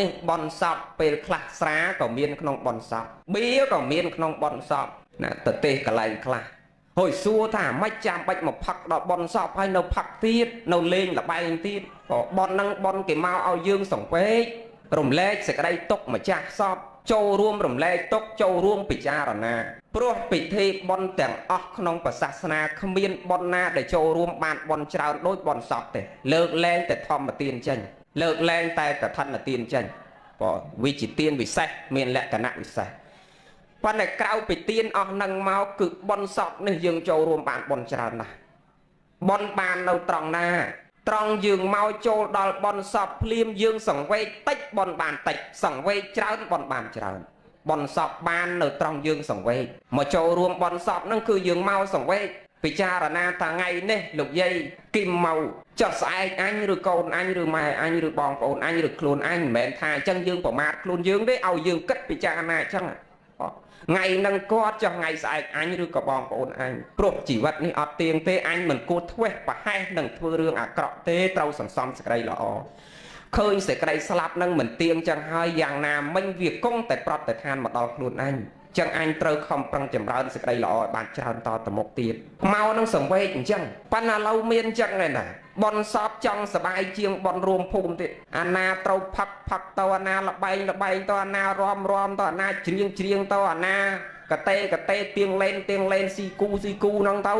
នេះបនសពពេលខ្លះស្រាក៏មានក្នុងបនសព បៀក៏មានក្នុងបនសពណា ទៅទេសកន្លែងខ្លះ ហើយសួរថាមិនចាំបាច់មកផឹកដល់បនសពហើយ នៅផឹកទៀត នៅលេងលបែងទៀត ក៏បននឹងបនគេមកឲ្យយើងសង្វេគរំលែកសេចក្តីទុក្ខម្ចាស់សព ចូលរួមរំលែកទុក្ខ ចូលរួមពិចារណា ព្រោះពិធីបុណ្យទាំងអស់ក្នុងព្រះសាសនា គ្មានបុណ្យណាដែលចូលរួមបានបុណ្យច្រើនដូចបុណ្យសពទេ លើកលែងតែធម្មទានចេញ លើកលែងតែកឋិនទានចេញ ព្រោះវិជាទានពិសេស មានលក្ខណៈពិសេស ប៉ុន្តែក្រៅពីទានអស់នឹងមក គឺបុណ្យសពនេះយើងចូលរួមបានបុណ្យច្រើនណាស់។ បុណ្យបាននៅត្រង់ណា ត្រង់យើងមកចូលដល់បុណ្យសពភ្លាម យើងសង្វេគតិចបុណ្យបានតិច សង្វេគច្រើនបុណ្យបានច្រើន។ បុណ្យសពបាននៅត្រង់យើងសង្វេគមកចូលរួមបុណ្យសពហ្នឹង គឺយើងមកសង្វេគពិចារណាថា ថ្ងៃនេះលោកយាយគឹមមកចុះស្អែកអញ ឬកូនអញ ឬម៉ែអញ ឬបងប្អូនអញ ឬខ្លួនអញ មិនមែនថាអញ្ចឹងយើងប្រមាថខ្លួនយើងទេ ឲ្យយើងគិតពិចារណាអញ្ចឹង ថ្ងៃនឹងគាត់ ចុះថ្ងៃស្អែកអញ ឬក៏បងប្អូនអញ ព្រោះជីវិតនេះអត់ទៀងទេ អញមិនគួរធ្វេសប្រហែសនឹងធ្វើរឿងអាក្រក់ទេ ត្រូវសន្សំសេចក្តីល្អ។ ឃើញសេចក្តីស្លាប់នឹងមិនទៀងចឹងហើយ យ៉ាងណាមិញវាគង់តែប្រតិឋានមកដល់ខ្លួនអញចឹង អញត្រូវខំប្រឹងចម្រើនសេចក្តីល្អឲ្យបានច្រើនតទៅមុខទៀត មកនឹងសង្វេគអញ្ចឹង។ ប៉ុន្តែឥឡូវមានអញ្ចឹងឯណា បនសពចង់សបាយជាងបនរួមភូមិទៀត អាណាត្រូវផឹកផឹកទៅ អាណាលបែងលបែងទៅ អាណារំរំទៅ អាណាច្រៀងច្រៀងទៅ អាណាកតេកតេ ទៀងលេនទៀងលេន ស៊ីគូស៊ីគូហ្នឹងទៅ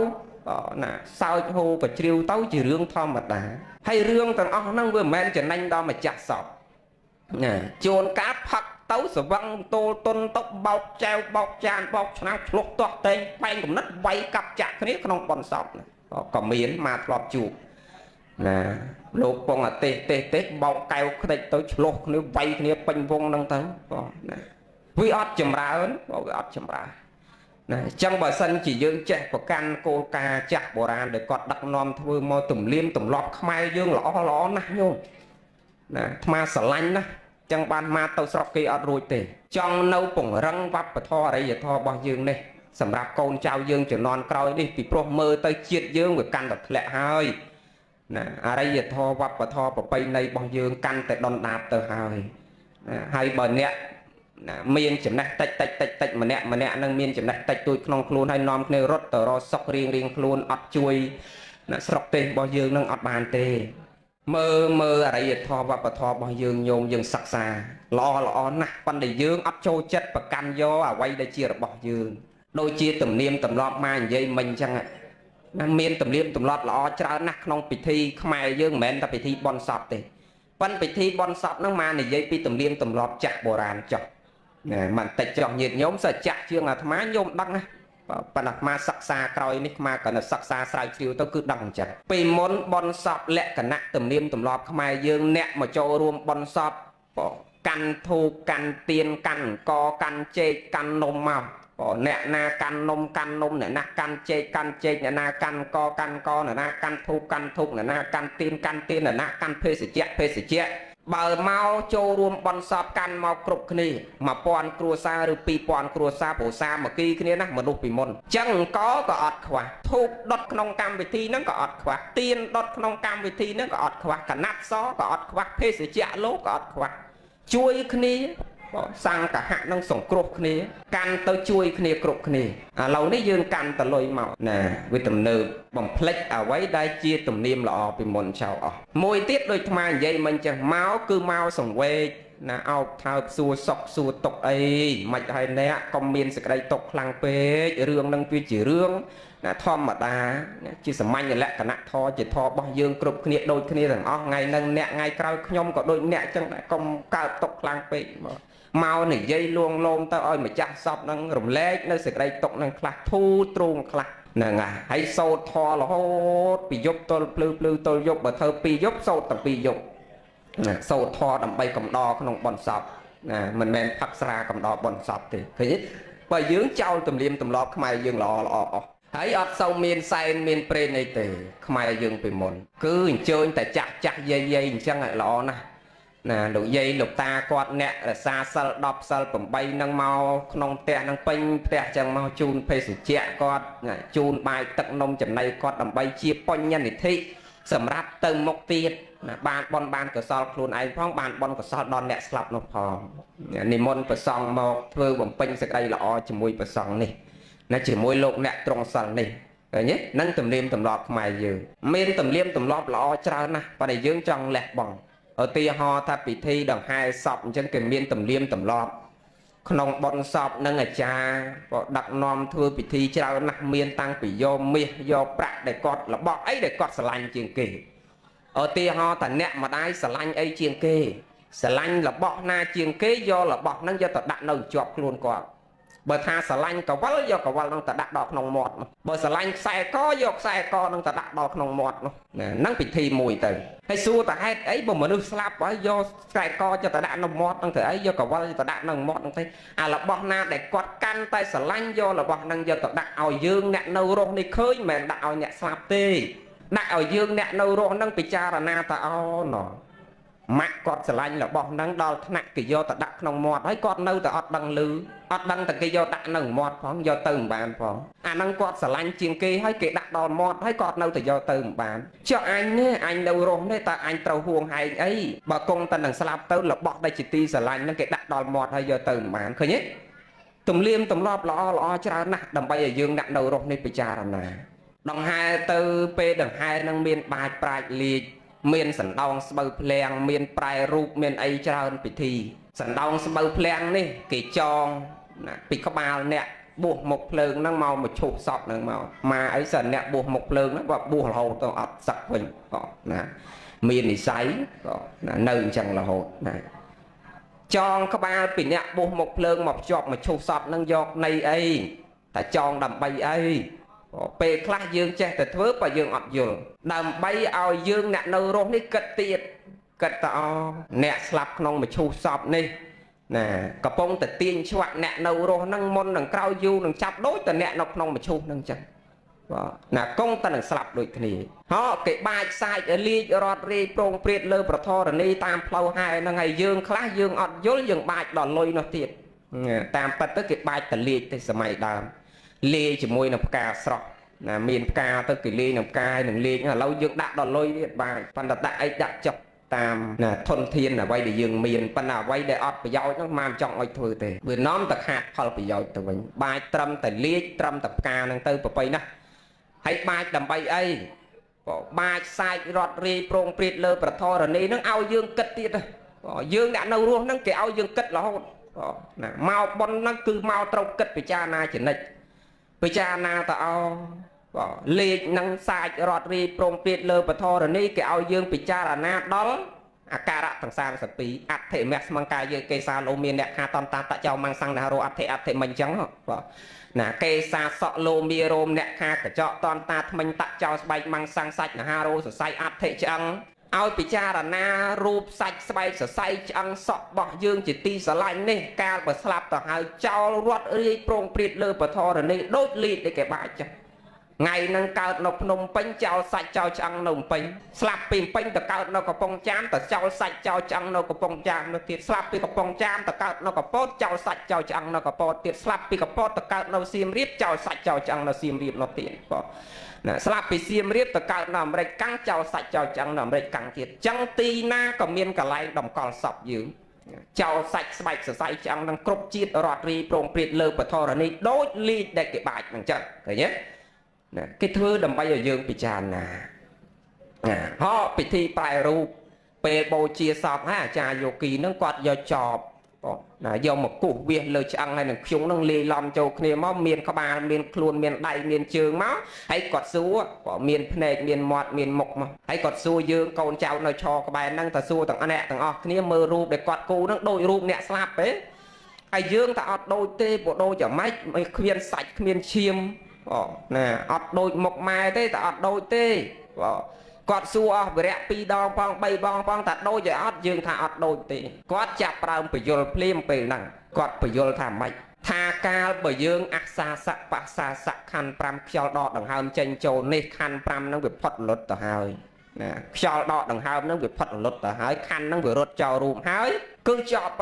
ណា សើចហូកជ្រាវទៅជារឿងធម្មតា។ ហើយរឿងទាំងអស់ហ្នឹងវាមិនមែនចំណេញដល់ម្ចាស់សពណា ជួនកាលផឹកទៅសវឹងទោលតុនទៅ បោកចែវបោកចានបោកឆ្នាំង ឆ្លោះទាស់តែងបែងកំណត់ វាយកាប់ចាក់គ្នាក្នុងបនសពក៏មាន មកធ្លាប់ជួបណា លោកពងអទេសទេសទេស បោកកែវខ្ទេចទៅ ឆ្លោះគ្នាវាយគ្នាពេញវងហ្នឹងទៅ បងណា វាអត់ចម្រើន បង វាអត់ចម្រើនណា។ អញ្ចឹងបើសិនជាយើងចេះប្រកាន់គោលការណ៍ចាស់បុរាណដែលគាត់ដឹកនាំធ្វើមក ទំលៀមទម្លាប់ខ្មែរយើងល្អល្អណាស់ញោមណា អាត្មាស្រឡាញ់ណាស់ ចឹងបានមកទៅស្រុកគេអត់រួចទេ ចង់នៅពង្រឹងវប្បធម៌អរិយធម៌របស់យើងនេះ សម្រាប់កូនចៅយើងជំនាន់ក្រោយនេះ ពីព្រោះមើលទៅជាតិយើងវាកាន់តែធ្លាក់ហើយណា អរិយធម៌វប្បធម៌ប្រពៃណីរបស់យើងកាន់តែដុនដាបទៅហើយណា។ ហើយបើអ្នកណាមានចំណេះតិចតិចតិចតិច ម្នាក់ម្នាក់នឹងមានចំណេះតិចតួចក្នុងខ្លួន ហើយនាំគ្នារត់ទៅរកសុខរៀងរៀងខ្លួន អត់ជួយណាស្រុកទេសរបស់យើងនឹងអត់បានទេ។ មើលមើលអរិយធម៌វប្បធម៌របស់យើងញោម យើងសិក្សាល្អល្អណាស់ ប៉ុន្តែយើងអត់ចូលចិត្តប្រកាន់យកអ្វីដែលជារបស់យើង ដូចជាទំនៀមទម្លាប់មកនិយាយមិញអញ្ចឹងណា មានទំនៀមទម្លាប់ល្អច្រើនណាស់ក្នុងពិធីខ្មែរយើង មិនមែនតែពិធីបុណ្យសពទេ ប៉ុន្តែពិធីបុណ្យសពហ្នឹងមកនិយាយពីទំនៀមទម្លាប់ចាស់បុរាណចុះណា មិនតិចចុះញាតិញោម សិចាស់ជាងអាត្មាញោមដឹងណា ប៉ុន្តែអាត្មាសិក្សាក្រោយនេះ អាត្មាក៏នៅសិក្សាស្រាវជ្រាវទៅគឺដឹងអញ្ចឹង។ ពីមុនបុណ្យសពលក្ខណៈទំនៀមទម្លាប់ខ្មែរយើង អ្នកមកចូលរួមបុណ្យសពកាន់ធូប កាន់ទៀន កាន់អង្គ កាន់ចេក កាន់នំមក បង អ្នកណាកាន់នំកាន់នំ អ្នកណាកាន់ចេកកាន់ចេក អ្នកណាកាន់កកាន់ក អ្នកណាកាន់ធូបកាន់ធូប អ្នកណាកាន់ទៀនកាន់ទៀន អ្នកណាកាន់ភេសជ្ជៈភេសជ្ជៈ បើមកចូលរួមបន់សពកាន់មកគ្រប់គ្នា 1000 គ្រួសារឬ 2000 គ្រួសារ ព្រោះសាមគ្គីគ្នាណាមនុស្សពីមុនចឹង កក៏អត់ខ្វះ ធូបដុតក្នុងកម្មវិធីហ្នឹងក៏អត់ខ្វះ ទៀនដុតក្នុងកម្មវិធីហ្នឹងក៏អត់ខ្វះ កណាត់សក៏អត់ខ្វះ ភេសជ្ជៈលោកក៏អត់ខ្វះ ជួយគ្នា សង្កហៈនឹងសង្គ្រោះគ្នា កាន់ទៅជួយគ្នាគ្រប់គ្នា។ ឥឡូវនេះយើងកាន់តលុយមកណា វាទំនើប បំភ្លេចអ្វីដែលជាទំនៀមល្អពីមុនចោលអស់។ មួយទៀតដូចអាត្មានិយាយមិញចេះ មកគឺមកសង្វេគណា អោបថើបសួរសុកសួរទុកអីមិនឲ្យអ្នកកុំមានសេចក្តីទុកខ្លាំងពេក រឿងនឹងវាជារឿងណាធម្មតា ជាសាមញ្ញលក្ខណៈធម៌ ជាធម៌របស់យើងគ្រប់គ្នាដូចគ្នាទាំងអស់ ថ្ងៃនឹងអ្នក ថ្ងៃក្រោយខ្ញុំក៏ដូចអ្នកចឹងដែរ កុំកើតទុកខ្លាំងពេក។ មកនិយាយលួងលោមទៅឲ្យម្ចាស់សពនឹងរំលែកនៅសេចក្តីទុកនឹងខ្លះ ធូរទ្រូងខ្លះហ្នឹងហើយ សូត្រធម៌រហូតពីយប់ទល់ភ្លឺ ភ្លឺទល់យប់ បើធ្វើពីរយប់សូត្រទាំងពីរយប់ណា សូត្រធម៌ដើម្បីកំដរក្នុងបុណ្យសពណា មិនមែនផឹកស្រាកំដរបុណ្យសពទេ ឃើញទេ? បើយើងចោលទំនៀមទម្លាប់ខ្មែរយើងល្អល្អអស់ហើយ អត់សូវមានសែនមានព្រេនអីទេ ខ្មែរយើងពីមុនគឺអញ្ជើញតែចាស់ចាស់យាយយាយអញ្ចឹងល្អណាស់ណា លោកយាយលោកតាគាត់អ្នករសាសិល 10 សិល 8 នឹងមកក្នុងផ្ទះនឹងពេញផ្ទះចឹង មកជូនភេសជ្ជៈគាត់ ជូនបាយទឹកនំចំណីគាត់ ដើម្បីជាបញ្ញនិធិ សម្រាប់ទៅមុខទៀតណាបានបនបានកុសលខ្លួនឯងផងបានបនកុសលដល់អ្នកស្លាប់នោះផងនិមន្តព្រះសង្ឃមកធ្វើបំពេញសេចក្តីល្អជាមួយព្រះសង្ឃនេះណាជាមួយលោកអ្នកត្រង់សិលនេះឃើញទេនឹងទំនៀមទម្លាប់ខ្មែរយើងមានទំនៀមទម្លាប់ល្អច្រើនណាស់ប៉ុន្តែយើងចង់លះបង់ឧទាហរណ៍ថាពិធីដង្ហែសពអញ្ចឹងគេមានទំនៀមទម្លាប់ក្នុងបុណ្យសពនឹងអាចារ្យក៏ដឹកនាំធ្វើពិធីច្រើនណាស់មានតាំងពីយកមាសយកប្រាក់ដែលគាត់របស់អីដែលគាត់ស្រឡាញ់ជាងគេឧទាហរណ៍ថាអ្នកម្ដាយស្រឡាញ់អីជាងគេស្រឡាញ់របស់ណាជាងគេយករបស់ហ្នឹងយកទៅដាក់នៅជាប់ខ្លួនគាត់បើថាស្រឡាញ់កវលយកកវលហ្នឹងទៅដាក់ដល់ក្នុងមាត់នោះបើស្រឡាញ់ខ្សែកយកខ្សែកហ្នឹងទៅដាក់ដល់ក្នុងមាត់នោះណាហ្នឹងពិធីមួយទៅហើយសួរតើហេតុអីបើមនុស្សស្លាប់ហើយយកខ្សែកយកទៅដាក់នៅមាត់ហ្នឹងទៅអីយកកវលយកទៅដាក់នៅមាត់ហ្នឹងទៅអារបស់ណាដែលគាត់កាន់តែស្រឡាញ់យករបស់ហ្នឹងយកទៅដាក់ឲ្យយើងអ្នកនៅរស់នេះឃើញមិនមែនដាក់ឲ្យអ្នកស្លាប់ទេដាក់ឲ្យយើងអ្នកនៅរស់ហ្នឹងពិចារណាថាអូណម៉ាក់គាត់ស្រឡាញ់របស់ហ្នឹងដល់ថ្នាក់គេយកទៅដាក់ក្នុងមាត់ហើយគាត់នៅតែអត់ដឹងឮអត់ដឹងតែគេយកដាក់នៅមាត់ផងយកទៅមិនបានផងអាហ្នឹងគាត់ស្រឡាញ់ជាងគេហើយគេដាក់ដល់មាត់ហើយគាត់នៅតែយកទៅមិនបានចុះអញនេះអញនៅរស់នេះតើអញត្រូវហួងហែងអីបើគង់តែនឹងស្លាប់ទៅរបស់ដែលជាទីស្រឡាញ់ហ្នឹងគេដាក់ដល់មាត់ហើយយកទៅមិនបានឃើញទេទំលៀមទម្លាប់ល្អល្អច្រើនណាស់ដើម្បីឲ្យយើងអ្នកនៅរស់នេះពិចារណាដង្ហែទៅពេលដង្ហែនឹងមានបាចប្រាជ្ញលាជមានសណ្ដោងស្បូវភ្លាំងមានប្រែរូបមានអីច្រើនពិធីសណ្ដោងស្បូវភ្លាំងនេះគេចងណាពីក្បាលអ្នកបួសមុខភ្លើងហ្នឹងមកមកឈុះសពហ្នឹងមកម៉ាអីសិនអ្នកបួសមុខភ្លើងហ្នឹងបើបួសរហូតទៅអត់សឹកវិញក៏ណាមាននិស័យក៏ណានៅអញ្ចឹងរហូតណាចងក្បាលពីអ្នកបួសមុខភ្លើងមកភ្ជាប់មកឈុះសពហ្នឹងយកនៃអីតែចងដើម្បីអីពេលខ្លះយើងចេះតែធ្វើបើយើងអត់យល់ដើម្បីឲ្យយើងអ្នកនៅរស់នេះគិតទៀតគិតតអអ្នកស្លាប់ក្នុងមឈូសសពនេះណាកំពុងតែទាញឆ្វាក់អ្នកនៅរស់ហ្នឹងមុននឹងក្រោយយូរនឹងចាប់ដូចតែអ្នកនៅក្នុងមឈូសហ្នឹងចឹងបាទណាគង់តែនឹងស្លាប់ដូចគ្នាហោគេបាចសាចលាចរត់រាយប្រងព្រាតលើប្រធរណីតាមផ្លូវហែហ្នឹងហើយយើងខ្លះយើងអត់យល់យើងបាចដល់លុយនោះទៀតតាមពិតទៅគេបាចតលាចទៅសម័យដើមលាយជាមួយនឹងផ្កាស្រស់ណាមានផ្កាទៅគេលាយនឹងផ្កានឹងលាយឥឡូវយើងដាក់ដល់លុយទៀតបាទប៉ុន្តែដាក់អីដាក់ចុះតាមណាធនធានអ្វីដែលយើងមានប៉ុន្តែអ្វីដែលអត់ប្រយោជន៍ហ្នឹងមិនចង់ឲ្យធ្វើទេវានាំតែខាតផលប្រយោជន៍ទៅវិញបាចត្រឹមតែលាយត្រឹមតែផ្កាហ្នឹងទៅប្រពៃណាស់ហើយបាចដើម្បីអីក៏បាចសាចរត់រាយប្រងព្រាតលើប្រធរណីហ្នឹងឲ្យយើងគិតទៀតយើងអ្នកនៅរស់ហ្នឹងគេឲ្យយើងគិតរហូតណាមកប៉ុនហ្នឹងគឺមកត្រូវគិតពិចារណាចនិចពិចារណាតអោបាទលេខនឹងសាចរត់រាយប្រងព្រាតលើពធរណីគេឲ្យយើងពិចារណាដល់អាការៈទាំង32អដ្ឋិមៈស្មង្កាយកេសាលោមានអ្នកខាតន្តតចោមੰសង្ណារោអដ្ឋិអដ្ឋិមិញចឹងបាទណាកេសាសក់លោមានរោមអ្នកខាកញ្ចក់តន្តាថ្មិញតចោស្បែកមੰសង្សាច់នហារោសរសៃអដ្ឋិឆ្អឹងឲ្យពិចារណារូបសាច់ស្បែកសរសៃឆ្អឹងសក់របស់យើងជាទីស្រឡាញ់នេះកាលបើស្លាប់ទៅហើយចោលរត់រាយប្រងព្រាតលើពធរណីដូចលីកដែលគេបាចចឹងថ្ងៃហ្នឹងកើតនៅភ្នំពេញចោលសាច់ចោលឆ្អឹងនៅពេញស្លាប់ពីពេញទៅកើតនៅកំពង់ចាមទៅចោលសាច់ចោលឆ្អឹងនៅកំពង់ចាមនោះទៀតស្លាប់ពីកំពង់ចាមទៅកើតនៅកពតចោលសាច់ចោលឆ្អឹងនៅកពតទៀតស្លាប់ពីកពតទៅកើតនៅសៀមរាបចោលសាច់ចោលឆ្អឹងនៅសៀមរាបនោះទៀតបងណាស្លាប់ពីសៀមរាបទៅកើតនៅអាមេរិកកាំងចោលសាច់ចោលឆ្អឹងនៅអាមេរិកកាំងទៀតចឹងទីណាក៏មានកន្លែងតម្កល់សពយើងចោលសាច់ស្បែកសរសៃឆ្អឹងនឹងគ្រប់ជាតិរត់រីប្រងព្រាតលើពធរណីដូចលីកដែលគេបាចហ្នឹងចឹងឃើញទេណាគេធ្វើដើម្បីឲ្យយើងពិចារណាណាហោពិធីប្រែរូបពេលបូជាសពហើយអាចារ្យយោគីហ្នឹងគាត់យកចបណាយកមកគោះវាសលើឆ្អឹងហើយនឹងខ្ជុងហ្នឹងលាយឡំចូលគ្នាមកមានក្បាលមានខ្លួនមានដៃមានជើងមកហើយគាត់សួរក៏មានភ្នែកមានមាត់មានមុខមកហើយគាត់សួរយើងកូនចៅនៅឈរក្បែរហ្នឹងតើសួរទាំងអ្នកទាំងអស់គ្នាមើលរូបដែលគាត់គូហ្នឹងដូចរូបអ្នកស្លាប់ទេហើយយើងតែអត់ដូចទេព្រោះដូចយ៉ាងម៉េចគ្មានសាច់គ្មានឈាមអូណាអត់ដូចមុខម៉ែទេតែអត់ដូចទេបាទគាត់សួរអស់វរៈ2ដងផង3ដងផងតែដូចឲ្យអត់យើងថាអត់ដូចទេគាត់ចាប់ដើមពយល់ភ្លាមពេលហ្នឹងគាត់ពយល់ថាម៉េចថាកាលបើយើងអសាសៈបសាសៈខណ្ឌ5ខ្យល់ដកដង្ហើមចេញចូលនេះខណ្ឌ5ហ្នឹងវាផុតលុតទៅហើយណាខ្យល់ដកដង្ហើមហ្នឹងវាផុតលុតទៅហើយខណ្ឌហ្នឹងវារត់ចោលរូបហើយគឺចប់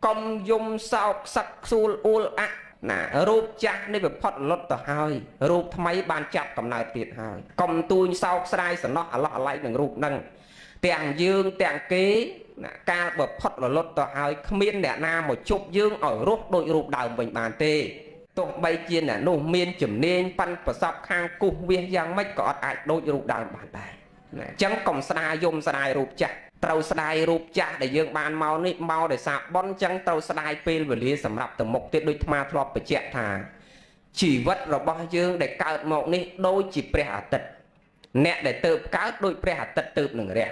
កុំយំសោកសឹកខ្សួលអួលអាក់ ណារូបចាស់នេះវាផុតលុតទៅហើយរូបថ្មីបានចាប់កំណើតទៀតហើយកុំទូញសោកស្ដាយសំណោះអាឡោះអាឡៃនឹងរូបហ្នឹងទាំងយើងទាំងគេណាកាលបើផុតលុតទៅហើយគ្មានអ្នកណាមកជប់យើងឲ្យរស់ដូចរូបដើមវិញបានទេទោះបីជាអ្នកនោះមានជំនាញប៉ាន់ប្រសពខាងគូសវាសយ៉ាងម៉េចក៏អត់អាចដូចរូបដើមបានដែរណាអញ្ចឹងកុំស្ដាយយំស្ដាយរូបចាស់ត្រូវស្ដាយរូបចាស់ដែលយើងបានមកនេះមកដោយសារបន់ចឹងត្រូវស្ដាយពេលវេលាសម្រាប់ទៅមុខទៀតដូចអាត្មាធ្លាប់បញ្ជាក់ថាជីវិតរបស់យើងដែលកើតមកនេះដូចជាព្រះអាទិត្យអ្នកដែលទៅកើតដូចព្រះអាទិត្យទៅនឹងរះ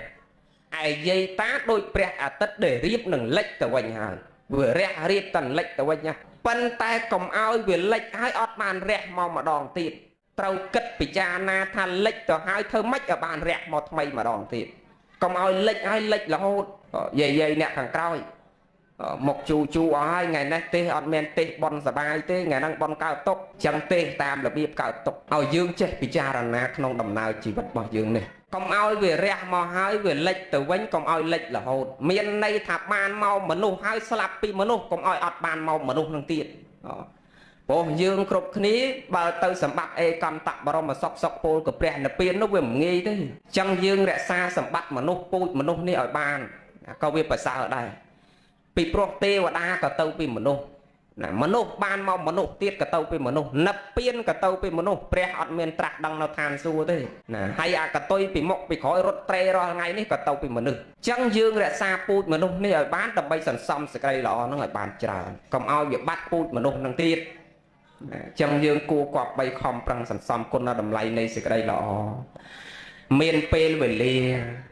ឯយាយតាដូចព្រះអាទិត្យដែលរៀបនឹងលិចទៅវិញហើយវារះរៀបតលិចទៅវិញណាប៉ុន្តែកុំឲ្យវាលិចហើយអត់បានរះមកម្ដងទៀតត្រូវគិតពិចារណាថាលិចទៅហើយធ្វើម៉េចឲ្យបានរះមកថ្មីម្ដងទៀតកុំឲ្យលិចហើយលិចរហូតយាយអ្នកខាងក្រោយមកជូជូអស់ហើយថ្ងៃនេះទេសអត់មានទេសបនសបាយទេថ្ងៃហ្នឹងបនកើតទុកចឹងទេសតាមរបៀបកើតទុកឲ្យយើងចេះពិចារណាក្នុងដំណើរជីវិតរបស់យើងនេះកុំឲ្យវារះមកហើយវាលិចទៅវិញកុំឲ្យលិចរហូតមានន័យថាបានមកមនុស្សហើយស្លាប់ពីមនុស្សកុំឲ្យអត់បានមកមនុស្សនឹងទៀតព្រោះយើងគ្រប់គ្នាបើទៅសម្បត្តិអេកន្តៈបរមសុខសុខពលកព្រះនិព្វាននោះវាមិនងាយទេចឹងយើងរក្សាសម្បត្តិមនុស្សពូជមនុស្សនេះឲ្យបានក៏វាប្រសើរដែរពីព្រោះទេវតាក៏ទៅពីមនុស្សណាមនុស្សបានមកមនុស្សទៀតក៏ទៅពីមនុស្សនិព្វានក៏ទៅពីមនុស្សព្រះអត់មានត្រាស់ដឹងនៅឋានសួគ៌ទេណាហើយអាកតុយពីមុខពីក្រោយរត់ត្រេរាល់ថ្ងៃនេះក៏ទៅពីមនុស្សចឹងយើងរក្សាពូជមនុស្សនេះឲ្យបានដើម្បីសន្សំសេចក្តីល្អហ្នឹងឲ្យបានច្រើនកុំឲ្យវាបាត់ពូជមនុស្សហ្នឹងទៀតចឹងយើងគួរគប្បីខំប្រឹងសន្សំគុណតម្លៃនៃសេចក្តីល្អមានពេលវេលា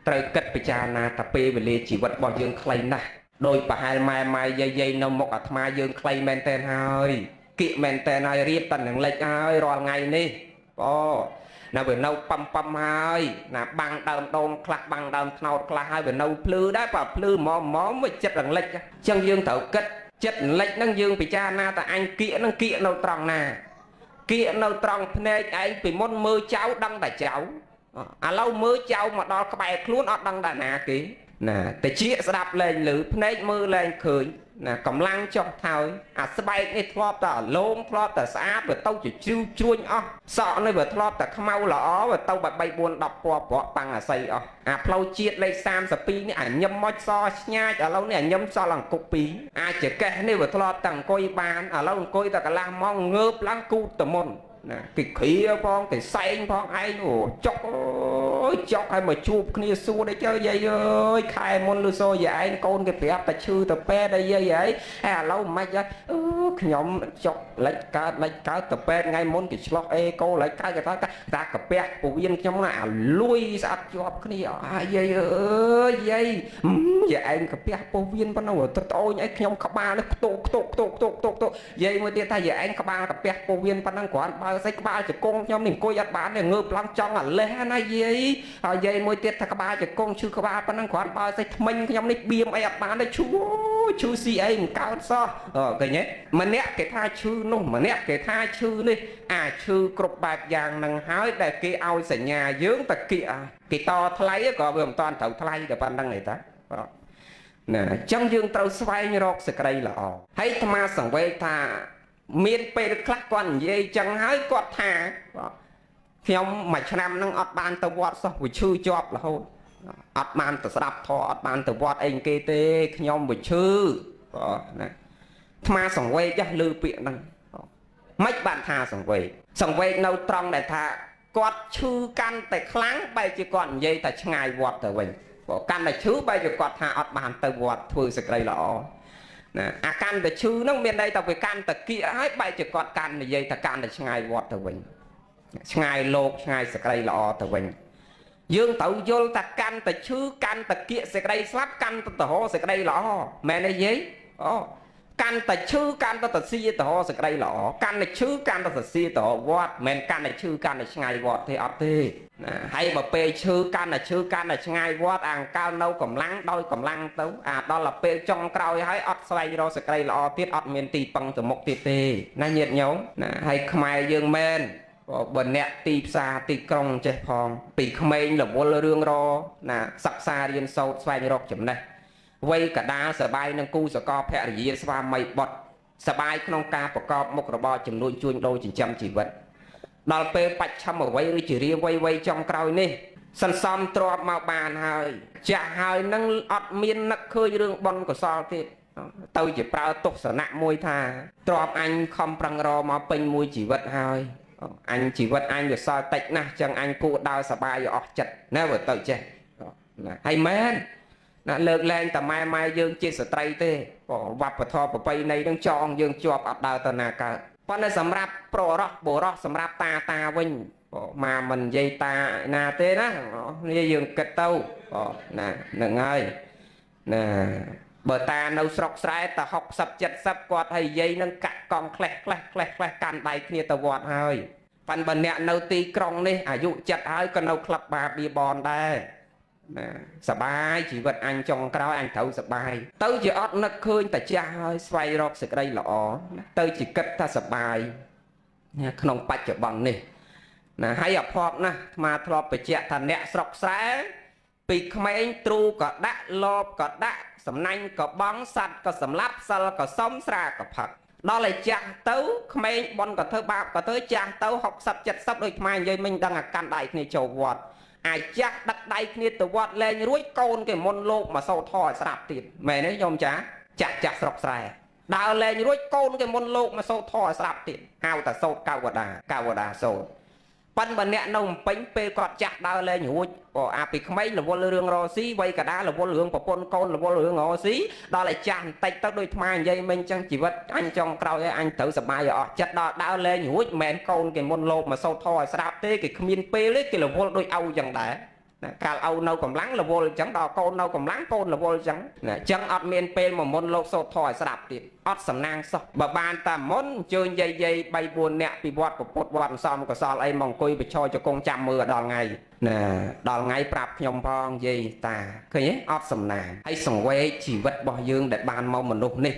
ត្រូវគិតពិចារណាថាពេលវេលាជីវិតរបស់យើងខ្លីណាស់ដោយប្រហែលម៉ែម៉ែយាយយាយនៅមុខអាត្មាយើងខ្លីមែនតែនហើយគៀកមែនតែនហើយរៀបតែនឹងលិចហើយរាល់ថ្ងៃនេះអូណាវានៅប៉ំប៉ំហើយណាបាំងដើមដូងខ្លះបាំងដើមថ្នោតខ្លះហើយវានៅភ្លឺដែរបើភ្លឺហ្មមវាចិត្តនឹងលិចចឹងយើងត្រូវគិតចិត្តលិចហ្នឹងយើងពិចារណាថាអញគៀកហ្នឹងគៀកនៅត្រង់ណាគៀកនៅត្រង់ភ្នែកឯងពីមុនមើលចៅដឹងតែចៅឥឡូវមើលចៅមកដល់ក្បែរខ្លួនអត់ដឹងតែណាគេណាតិចស្ដាប់លែងឮភ្នែកមើលលែងឃើញណាកម្លាំងចុះថយអាស្បែកនេះធ្លាប់តែអាលងធ្លាប់តែស្អាតវាទៅជាជ្រីវជ្រួញអស់សក់នេះវាធ្លាប់តែខ្មៅល្អវាទៅបែប3 4 10ពណ៌ប្រក់ប៉ាំងអាស័យអស់អាផ្លូវជាតិលេខ32នេះអាញឹមមកសឆ្ញាចឥឡូវនេះអាញឹមសល់អង្គុក2អាចកេះនេះវាធ្លាប់តែអង្គុយបានឥឡូវអង្គុយតែកន្លះម៉ោងងើបឡើងគូតទៅមុនណាគេគ្រាផងគេសែងផងឯងអូចុកអូយចុកឲ្យមកជួបគ្នាសួរដែរចើយាយអើយខែមុនលឺសូយាយឯងកូនគេប្រាប់តែឈឺទៅពេទ្យដែរយាយហើយឥឡូវមិនខ្មិចអឺខ្ញុំចុកលិចកើតលិចកើតទៅពេទ្យថ្ងៃមុនគេឆ្លោះអេកូលិចកើតគេថាតាកាពះពវៀនខ្ញុំណាអាលួយស្អាតជាប់គ្នាអាយាយអើយយាយយាយឯងកាពះពវៀនប៉ុណ្ណឹងទៅត្អូញឯងខ្ញុំក្បាលនេះខ្ទោខ្ទោខ្ទោខ្ទោខ្ទោខ្ទោយាយមួយទៀតថាយាយឯងក្បាលកាពះពវៀនប៉ុណ្ណឹងគ្រាន់បើស្អីក្បាលជង្គង់ខ្ញុំនេះអង្គុយអត់បានទេងើបឡើងចង់អាលេះណាយាយហើយយាយមួយទៀតថាក្បាលជង្គង់ឈឺក្បាលប៉ុណ្ណឹងគ្រាន់បើស្អីថ្មិញខ្ញុំនេះបៀមអីអត់បានទេឈឺឈឺស៊ីអីមិនកើតសោះឃើញទេម្នាក់គេថាឈឺនោះម្នាក់គេថាឈឺនេះអាឈឺគ្រប់បែបយ៉ាងនឹងហើយដែលគេឲ្យសញ្ញាយើងតគៀកគេតថ្លៃក៏វាមិនតាន់ត្រូវថ្លៃតែប៉ុណ្្នឹងឯតាណាអញ្ចឹងយើងត្រូវស្វែងរកសេចក្តីល្អហើយអាត្មាសង្វេគថាមានពេលខ្លះគាត់និយាយចឹងហើយគាត់ថាខ្ញុំមួយឆ្នាំហ្នឹងអត់បានទៅវត្តសោះវាឈឺជាប់រហូតអត់បានទៅស្ដាប់ធម៌អត់បានទៅវត្តអីគេទេខ្ញុំវាឈឺបាទណាអាត្មាសង្វេគឮពាក្យហ្នឹងមិនបានថាសង្វេគសង្វេគនៅត្រង់ដែលថាគាត់ឈឺកាន់តែខ្លាំងបែរជាគាត់និយាយតែឆ្ងាយវត្តទៅវិញព្រោះកាន់តែឈឺបែរជាគាត់ថាអត់បានទៅវត្តធ្វើសេចក្តីល្អណាអាកាន់តែឈឺហ្នឹងមានន័យថាវាកាន់តែគៀកហើយបែរជាគាត់កាន់និយាយថាកាន់តែឆ្ងាយវត្តទៅវិញឆ្ងាយលោកឆ្ងាយសេចក្តីល្អទៅវិញយើងត្រូវយល់ថាកាន់តែឈឺកាន់តែគៀកសេចក្តីស្លាប់កាន់តែទៅរកសេចក្តីល្អមែនទេយាយអូកាន់តែឈឺកាន់តែទៅស៊ីទៅរកសេចក្តីល្អកាន់តែឈឺកាន់តែទៅស៊ីទៅរកវត្តមិនកាន់តែឈឺកាន់តែឆ្ងាយវត្តទេអត់ទេណាហើយបើពេលឈឺកាន់តែឈឺកាន់តែឆ្ងាយវត្តអាកាលនៅកម្លាំងដោយកម្លាំងទៅអាដល់ទៅពេលចុងក្រោយហើយអត់ស្វែងរកសេចក្តីល្អទៀតអត់មានទីពឹងទៅមុខទៀតទេណាញាតិញោមណាហើយខ្មែរយើងមែនបើអ្នកទីផ្សារទីក្រុងចេះផងពីក្មេងរវល់រឿងរណាសិក្សារៀនសូត្រស្វែងរកចំណេះវ័យកដាលសបាយនឹងគូសកលភរិយាស្វាមីបុត្រ សបាយក្នុងការប្រកបមុខរបរចំនួនជួញដូរចិញ្ចឹមជីវិតដល់ពេលបច្ឆមវ័យឬជារាវ័យវ័យចុងក្រោយនេះសន្សំទ្រព្យមកបានហើយចាស់ហើយនឹងអត់មាននឹកឃើញរឿងបុណ្យកុសលទៀតទៅជាប្រើទស្សនៈមួយថាទ្រព្យអញខំប្រឹងរមកពេញមួយជីវិតហើយអញជីវិតអញវាសល់តិចណាស់ចឹងអញគួរដើរសបាយឲ្យអស់ចិត្តណាបើទៅចេះណាហើយមែនណាលើកលែងតែម៉ែម៉ែយើងជាស្ត្រីទេវប្បធម៌ប្រពៃណីនឹងចងយើងជាប់អត់ដើរទៅណាកើតប៉ុន្តែសម្រាប់ប្រុសបុរសសម្រាប់តាតាវិញមកមិននិយាយតាណាទេណានេះយើងគិតទៅណាហ្នឹងហើយណាបើតានៅស្រុកស្រែតា60 70គាត់ហើយយាយនឹងកាក់កង់ក្លេះក្លេះក្លេះក្លេះកាន់ដៃគ្នាទៅវត្តហើយប៉ិនបើអ្នកនៅទីក្រុងនេះអាយុចិត្តហើយក៏នៅក្លឹបបាបៀបនដែរណាសបាយជីវិតអញចុងក្រោយអញត្រូវសបាយទៅជាអត់នឹកឃើញតាចាស់ហើយស្វែងរកសេចក្តីល្អទៅជាគិតថាសបាយក្នុងបច្ចុប្បន្ននេះណាហើយអភ័ព្វណាស់អាត្មាធ្លាប់បញ្ជាក់ថាអ្នកស្រុកស្រែពីក្មេងទ្រូក៏ដាក់លបក៏ដាក់សំណាញ់ក៏បងសัตว์ក៏សម្លាប់សិលក៏សុំស្រាក៏ផឹកដល់ឲ្យចាស់ទៅក្មេងបនក៏ធ្វើបាបក៏ធ្វើចាស់ទៅ60 70ដូចខ្មែរនិយាយមិញដឹងអាកាន់ដៃគ្នាចូលវត្តអាចាស់ដឹកដៃគ្នាទៅវត្តលែងរួចកូនគេមុនលោកមកសូត្រធម៌ឲ្យស្រាប់ទៀតមែនទេញោមចាចាស់ចាស់ស្រុកស្រែដើរលែងរួចកូនគេមុនលោកមកសូត្រធម៌ឲ្យស្រាប់ទៀតហៅតែសូត្រកវតាកវតាសូត្រប៉ិនបើអ្នកនៅពេញពេលគាត់ចាស់ដើរលែងរួចក៏អាពីក្មេងរវល់រឿងរស៊ីវ័យកដារវល់រឿងប្រពន្ធកូនរវល់រឿងរស៊ីដល់ឲ្យចាស់បន្តិចទៅដូចថ្មនិយាយមិញចឹងជីវិតអញចង់ក្រោយឲ្យអញត្រូវសបាយឲ្យអស់ចិត្តដល់ដើរលែងរួចមិនមែនកូនគេមុនលោកមកសូត្រធម៌ឲ្យស្រាប់ទេគេគ្មានពេលទេគេរវល់ដូចឪចឹងដែរណាកាលឪនៅកម្លាំងរវល់ចឹងដល់កូននៅកម្លាំងកូនរវល់ចឹងណាចឹងអត់មានពេលមកមុនលោកសូត្រធម៌ឲ្យស្រាប់ទៀតអត់សំណាងសោះបើបានតែមុនអញ្ជើញយាយយាយ3 4នាក់ពីវត្តពុទ្ធវត្តសំកសលអីមកអង្គុយប្រឈរជង្គង់ចាំមើលដល់ថ្ងៃណាដល់ថ្ងៃប្រាប់ខ្ញុំផងយាយតាឃើញទេអត់សំណាងហើយសង្វេគជីវិតរបស់យើងដែលបានមកមនុស្សនេះ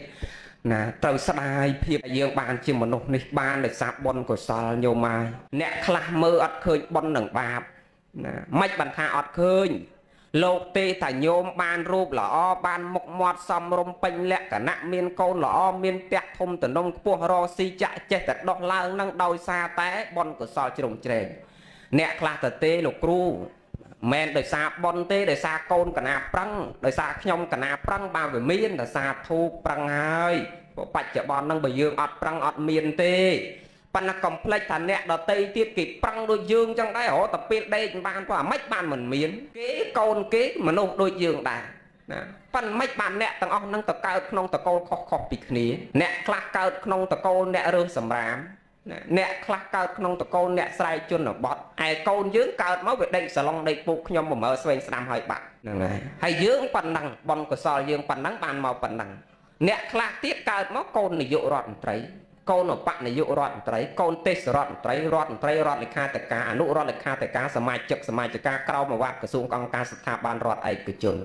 ណាត្រូវស្ដាយភាពយើងបានជាមនុស្សនេះបានដោយសារបុណ្យកុសលញោមហើយអ្នកខ្លះមើលអត់ឃើញបុណ្យនិងបាបណាមិនបានថាអត់ឃើញលោកទេថាញោមបានរូបល្អបានមុខមាត់សមរម្យពេញលក្ខណៈមានកូនល្អមានផ្ទះធំទំនងខ្ពស់រស៊ីចាក់ចេះតែដោះឡើងនឹងដោយសារតែបុណ្យកុសលជ្រុំជ្រែងអ្នកខ្លះទៅទេលោកគ្រូមិនដោយសារបុណ្យទេដោយសារកូនកណាប្រឹងដោយសារខ្ញុំកណាប្រឹងបានវាមានដោយសារធូបប្រឹងហើយបច្ចុប្បន្នហ្នឹងបើយើងអត់ប្រឹងអត់មានទេប៉ុន្តែកុំភ្លេចថាអ្នកដតីទៀតគេប្រឹងដូចយើងចឹងដែររហូតតែពេលដេកមិនបានព្រោះអាម៉េចបានមិនមានគេកូនគេមនុស្សដូចយើងដែរណាប៉ុន្តែមិនបានអ្នកទាំងអស់នឹងទៅកើតក្នុងតកូលខុសៗពីគ្នាអ្នកខ្លះកើតក្នុងតកូលអ្នករើសសម្រាមអ្នកខ្លះកើតក្នុងតកូលអ្នកស្រែជនបទឯកូនយើងកើតមកវាដេកសាឡុងដេកពូកខ្ញុំបំរើស្វែងស្ដាំហើយបាក់ហ្នឹងហើយហើយយើងប៉ុណ្ណឹងបុណ្យកុសលយើងប៉ុណ្ណឹងបានមកប៉ុណ្ណឹងអ្នកខ្លះទៀតកើតមកកូននាយករដ្ឋមន្ត្រីកូនឧបនាយករដ្ឋមន្ត្រីកូនទេសរដ្ឋមន្ត្រីរដ្ឋមន្ត្រីរដ្ឋលេខាធិការអនុរដ្ឋលេខាធិការសមាជិកសមាជិកាក្រោមឱវាទក្រសួងអង្គការស្ថាប័នរដ្ឋឯកជន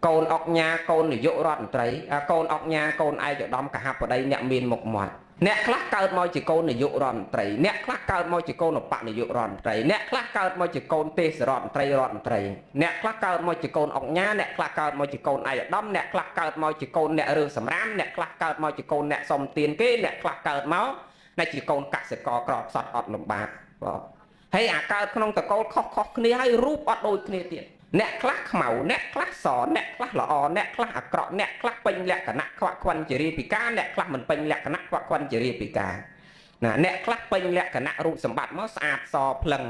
កូនអុកញ៉ាកូននាយករដ្ឋមន្ត្រីកូនអុកញ៉ាកូនឯកឧត្តមកហបតីអ្នកមានមុខមាត់អ្នកខ្លះកើតមកជាកូននាយករដ្ឋមន្ត្រីអ្នកខ្លះកើតមកជាកូនឧបនាយករដ្ឋមន្ត្រីអ្នកខ្លះកើតមកជាកូនទេសរដ្ឋមន្ត្រីរដ្ឋមន្ត្រីអ្នកខ្លះកើតមកជាកូនអុកញ៉ាអ្នកខ្លះកើតមកជាកូនឯកឧត្តមអ្នកខ្លះកើតមកជាកូនអ្នករើសសម្រាមអ្នកខ្លះកើតមកជាកូនអ្នកសុំទានគេអ្នកខ្លះកើតមកតែជាកូនកសិករក្រខ្សត់អត់លំបាកបាទហើយអាកើតក្នុងតកូលខុសៗគ្នាហើយរូបអត់ដូចគ្នាទៀតអ្នកខ្លះខ្មៅអ្នកខ្លះសអ្នកខ្លះល្អអ្នកខ្លះអាក្រក់អ្នកខ្លះពេញលក្ខណៈខ្វាក់ខ្វិនជារាពិការអ្នកខ្លះមិនពេញលក្ខណៈខ្វាក់ខ្វិនជារាពិការណាអ្នកខ្លះពេញលក្ខណៈរូបសម្បត្តិមកស្អាតសភ្លឹង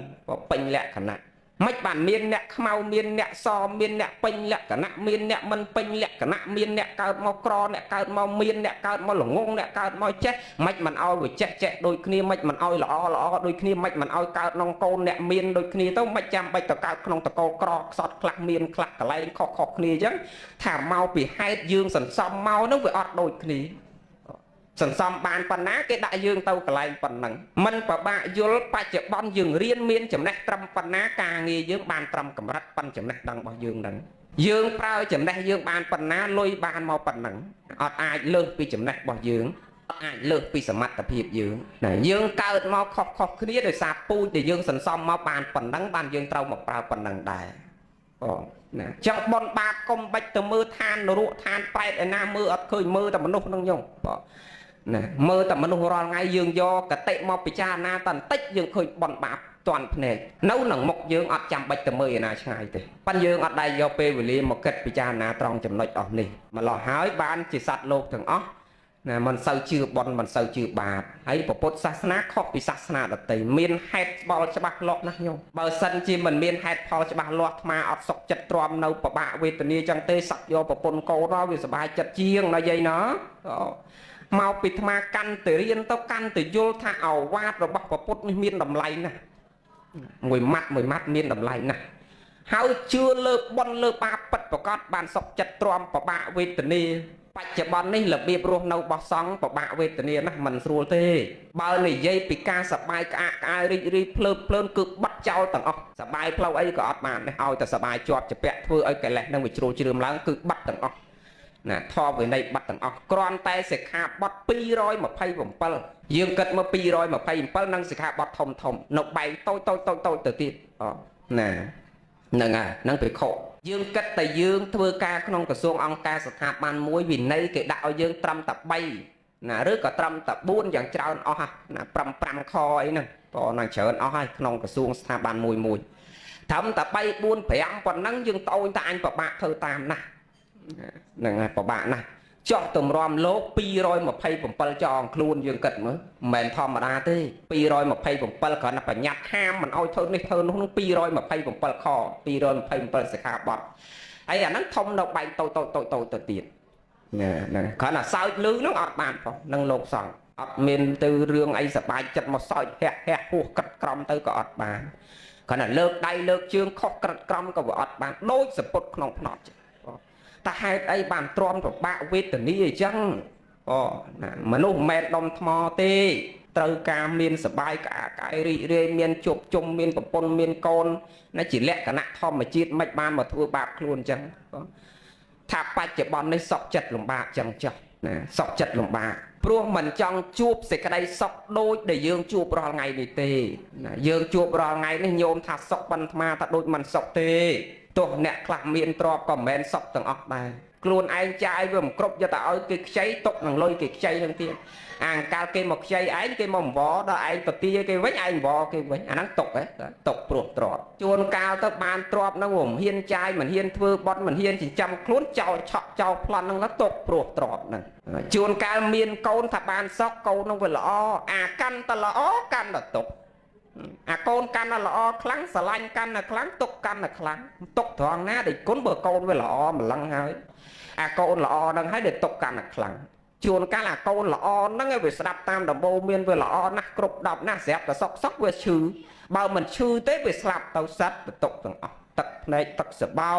ពេញលក្ខណៈមិនបានមានអ្នកខ្មៅមានអ្នកសមានអ្នកពេញលក្ខណៈមានអ្នកមិនពេញលក្ខណៈមានអ្នកកើតមកក្រអ្នកកើតមកមានអ្នកកើតមកល្ងងអ្នកកើតមកចេះមិនមិនឲ្យវាចេះចេះដូចគ្នាមិនមិនឲ្យល្អល្អដូចគ្នាមិនមិនឲ្យកើតក្នុងកូនអ្នកមានដូចគ្នាទៅមិនចាំបាច់ទៅកើតក្នុងតកូលក្រខ្សត់ខ្លះមានខ្លះកន្លែងខុសៗគ្នាអញ្ចឹងថាមកពីហេតុយើងសន្សំមកហ្នឹងវាអត់ដូចគ្នាសន្សំបានប៉ុណ្ណាគេដាក់យើងទៅកន្លែងប៉ុណ្ណឹងមិនពិបាកយល់បច្ចុប្បន្នយើងរៀនមានចំណេះត្រឹមប៉ុណ្ណាការងារយើងបានត្រឹមកម្រិតប៉ុនចំណេះដឹងរបស់យើងហ្នឹងយើងប្រើចំណេះយើងបានប៉ុណ្ណាលុយបានមកប៉ុណ្ណឹងអត់អាចលើសពីចំណេះរបស់យើងអត់អាចលើសពីសមត្ថភាពយើងណាយើងកើតមកខុសៗគ្នាដោយសារពូជដែលយើងសន្សំមកបានប៉ុណ្ណឹងបានយើងត្រូវមកប្រើប៉ុណ្ណឹងដែរបងណាចឹងបនបាបកុំបាច់ទៅមើលឋាននរកឋានប្រែតឯណាមើលអត់ឃើញមើលតែមនុស្សនឹងញោមបង ណាមើលតែមនុស្សរាល់ថ្ងៃយើងយកកតិមកពិចារណាតែបន្តិចយើងឃើញបន់បាបតាន់ភ្នែកនៅនឹងមុខយើងអត់ចាំបាច់ទៅមើលឯណាឆ្ងាយទេប៉ិនយើងអត់ដែលយកពេលវេលាមកគិតពិចារណាត្រង់ចំណុចអស់នេះម្លោះហើយបានជាសត្វលោកទាំងអស់ណាមិនសូវជឿបន់មិនសូវជឿបាបហើយពុទ្ធសាសនាខុសពីសាសនាដទៃមានហេតុផលច្បាស់លាស់ណាស់ញោមបើសិនជាមិនមានហេតុផលច្បាស់លាស់អាត្មាអត់សុខចិត្តទ្រាំនៅពិបាកវេទនាចឹងទេសក់យកប្រពន្ធកូនដល់វាសบายចិត្តជាងណាយាយណាមកពីអាត្មាកាន់តែរៀនទៅកាន់តែយល់ថាឱវាទរបស់ពុទ្ធនេះមានតម្លៃណាស់មួយម៉ាត់មួយម៉ាត់មានតម្លៃណាស់ហើយជឿលើបុណ្យលើបាបពិតប្រកបបានសុខចិត្តទ្រាំពិបាកវេទនាបច្ចុប្បន្ននេះរបៀបរស់នៅរបស់សង្ឃពិបាកវេទនាណាស់មិនស្រួលទេបើនិយាយពីការសបាយក្អាកក្អាយរីករាយភ្លើតភ្លើនគឺបាត់ចោលទាំងអស់សបាយផ្លូវអីក៏អត់បានដែរឲ្យតែសបាយជាប់ជាពាក់ធ្វើឲ្យកិលេសនឹងវាជ្រុលជ្រើមឡើងគឺបាត់ទាំងអស់ណាធម៌វិន័យបាត់ទាំងអស់គ្រាន់តែសិក្ខាបទ227យើងគិតមក227និងសិក្ខាបទធំធំនៅបែងតូចតូចតូចតូចទៅទៀតអូណាហ្នឹងហើយហ្នឹងភិក្ខុយើងគិតតែយើងធ្វើការក្នុងក្រសួងអង្គការស្ថាប័នមួយវិន័យគេដាក់ឲ្យយើងត្រឹមតែ3ណាឬក៏ត្រឹមតែ4យ៉ាងច្រើនអស់ណា5 5ខអីហ្នឹងក៏នឹងច្រើនអស់ហើយក្នុងក្រសួងស្ថាប័នមួយមួយត្រឹមតែ3 4 5ប៉ុណ្ណឹងយើងត្អូញតែអញពិបាកធ្វើតាមណាស់ហ្នឹងហើយពិបាកណាស់ចោះទម្រាំលោក227ចងខ្លួនយើងគិតមើលមិនមែនធម្មតាទេ227គ្រាន់តែបញ្ញត្តិហាមមិនឲ្យធ្វើនេះធ្វើនោះនឹង227ខ227សិក្ខាបទហើយអាហ្នឹងធំនៅបែងតូចតូចតូចតូចទៅទៀតហ្នឹងគ្រាន់តែសើចលឺហ្នឹងអត់បានផងនឹងលោកសង្ឃអត់មានទៅរឿងអីសบายចិត្តមកសើចហាក់ហាក់ហួសក្រិតក្រំទៅក៏អត់បានគ្រាន់តែលើកដៃលើកជើងខុសក្រិតក្រំក៏វាអត់បានដូចសពុតក្នុងផ្នត់តែហេតុអីបានទ្រាំពិបាកវេទនាអញ្ចឹងអូណាមនុស្សមិនមែនដុំថ្មទេត្រូវការមានសបាយក្អាកក្អាយរីករាយមានជប់ជុំមានប្រពន្ធមានកូនណាជាលក្ខណៈធម្មជាតិមិនបានមកធ្វើបាបខ្លួនអញ្ចឹងថាបច្ចុប្បន្ននេះសុខចិត្តលំបាកចឹងចុះណាសុខចិត្តលំបាកព្រោះមិនចង់ជួបសេចក្តីសុខដូចដែលយើងជួបរាល់ថ្ងៃនេះទេណាយើងជួបរាល់ថ្ងៃនេះញោមថាសុខប៉ុន្មានថាដូចមិនសុខទេទោះអ្នកខ្លះមានទ្រព្យក៏មិនមែនសុខទាំងអស់ដែរខ្លួនឯងចាយវាមិនគ្រប់យកតែឲ្យគេខ្ចីទុកនឹងលុយគេខ្ចីនឹងទៀតអាងកាលគេមកខ្ចីឯងគេមកអង្វរដល់ឯងទៅទាគេវិញឯងអង្វរគេវិញអាហ្នឹងទុកហ៎ទុកព្រោះទ្រព្យជួនកាលទៅបានទ្រព្យហ្នឹងមិនហ៊ានចាយមិនហ៊ានធ្វើបន់មិនហ៊ានចិញ្ចឹមខ្លួនចោលឆក់ចោលប្លន់ហ្នឹងទុកព្រោះទ្រព្យហ្នឹងជួនកាលមានកូនថាបានសុខកូនហ្នឹងវាល្អអាកាន់តែល្អកាន់តែទុកអាកូនកាន់តែល្អខ្លាំងស្រឡាញ់កាន់តែខ្លាំងទុកកាន់តែខ្លាំងទុកត្រង់ណាដែលគុណបើកូនវាល្អម្លឹងហើយអាកូនល្អហ្នឹងហើយដែលទុកកាន់តែខ្លាំងជួនកាលអាកូនល្អហ្នឹងឲ្យវាស្ដាប់តាមដំបូន្មានវាល្អណាស់គ្រប់10ណាស់ស្រាប់តែសុកសុកវាឈឺបើមិនឈឺទេវាស្លាប់ទៅសិតទៅទុកទាំងអស់ទឹកភ្នែកទឹកសបោ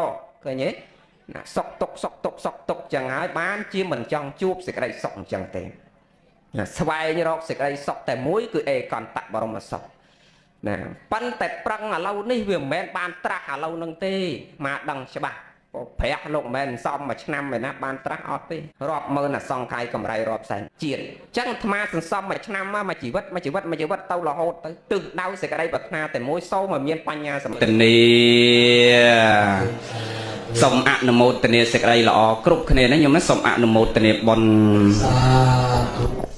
ឃើញទេណាសុកទុកសុកទុកសុកទុកចឹងហើយបានជាមិនចង់ជួបសេចក្តីសុខអញ្ចឹងទេណាស្វែងរកសេចក្តីសុខតែមួយគឺអេកន្តបរមសុខណាប៉ុន្តែប្រឹងឥឡូវនេះវាមិនមែនបានត្រាស់ឥឡូវនឹងទេមកដឹងច្បាស់ព្រះលោកមិនមែនសំមួយឆ្នាំឯណាបានត្រាស់អត់ទេរាប់ម៉ឺនអសង្ខ័យកម្រៃរាប់សែនជាតិអញ្ចឹងអាត្មាសន្សំមួយឆ្នាំមកមួយជីវិតមួយជីវិតមួយជីវិតទៅរហូតទៅទិសដៅសេចក្តីប្រាថ្នាតែមួយសូមឲ្យមានបញ្ញាសមាធិនីសូមអនុមោទនាសេចក្តីល្អគ្រប់គ្នាណាញោមណាសូមអនុមោទនាបុណ្យ សាធុ